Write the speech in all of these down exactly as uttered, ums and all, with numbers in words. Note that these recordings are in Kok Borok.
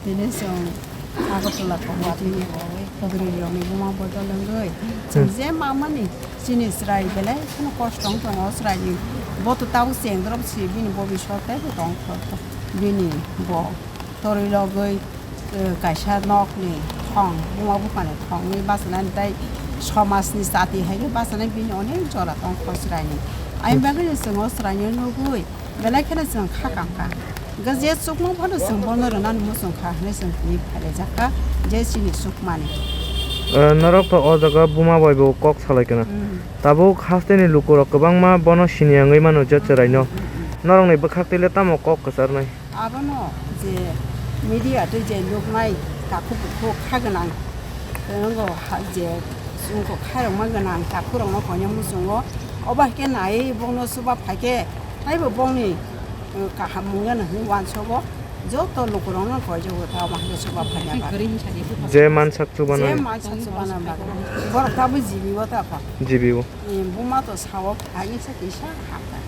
Tini chwng Agartala committee ni kwrwi rokni buma bodol wngwi chwng je mamani chini chwrai belai kheno kosto wng tongo chwraini bo to tabuk chengdrop si bini bobiswt teibo tong kho bini bo torwi logwi eh, kaisa nokni thong buma buphani thongwi bachanani tei somajni chati hai khe bachanai bini onek jora tong kho chwraini. Ayang bagwi chwng o chwraino nugwi belai kheno chwng kha kamkha. Hwnkhe je chukmung phano chwng bono rwnani muchung kha hwnwi chwng tini phailaijak kha je chini chukmani. Eh, norok to o jaga buma bai bo kok salai kana. Mm. Tabuk hasteni lukurok kwbangma bono sini wngwi mano je chwraino. Mm, mm, mm. Norokni bwkhak twi le tamo kok kwcharnai? Abono je media twi je nuknai takhuk bukhuk kha gwnang, tei wngkha je chwngkho khairokma gwnang takhukrokno koinai muchungo. Obo hai khe naiwi bongno chuba phai khe, taibo bongni, uh, kaham wngya hwnwi uansogo. Joto lukurokno koijago ta obo hai khe chuba phaina bagwi. Je mansak chubana. Je mansak chubana bagwi. Borok tabuk G B o ta kha. G B o. Ni buma to sao phai se kisa hamkha.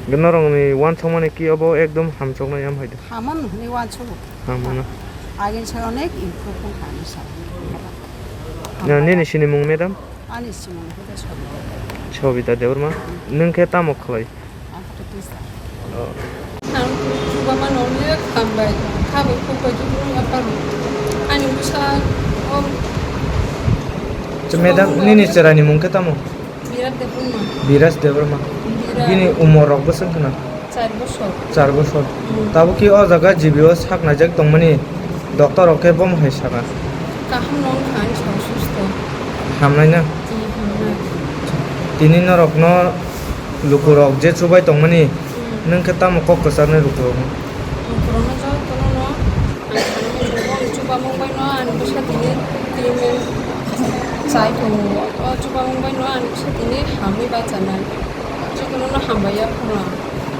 Norokni uansukmani ki obo ekdom hamsoknai am hai de. Hamon hwnwi uansugo. Hamano. Agin sa onek improve wng kha ani sa. Na, nini sinimung, madam? Ani sinimung khe Sobita. Sobita Debbarma. Nwng khe tamo khlai? Ang khe teacher. Oh. Ang chuba mano onek hambai. Khabai khukbai jukung yapar. Ani bwsa o. Madam, nini chwraini mung khe tamo? Birat Debbarma. Biras Debbarma. Birat. Bini umor rok bwswk khna? Char bosor. Char bosor. Hmm. Tabuk ki o jaga G B o sak naijak tongmani doctor rok khe bomo hai saka? Kaham no wngkha ani sak susto. Hamnai na? Hmm, hamnai. Tini norok no lukurok je chubai tongmani, hmm, nwng khe tamo kok kwcharnai lukurok no? Lukurok no joto no no ang sana muchungo, ang chubamung bai no ani bwsa tini tini chai tongo. O chubamung bai no ani bwsa tini hamwi bachanai. Joto no no hambai ya phano.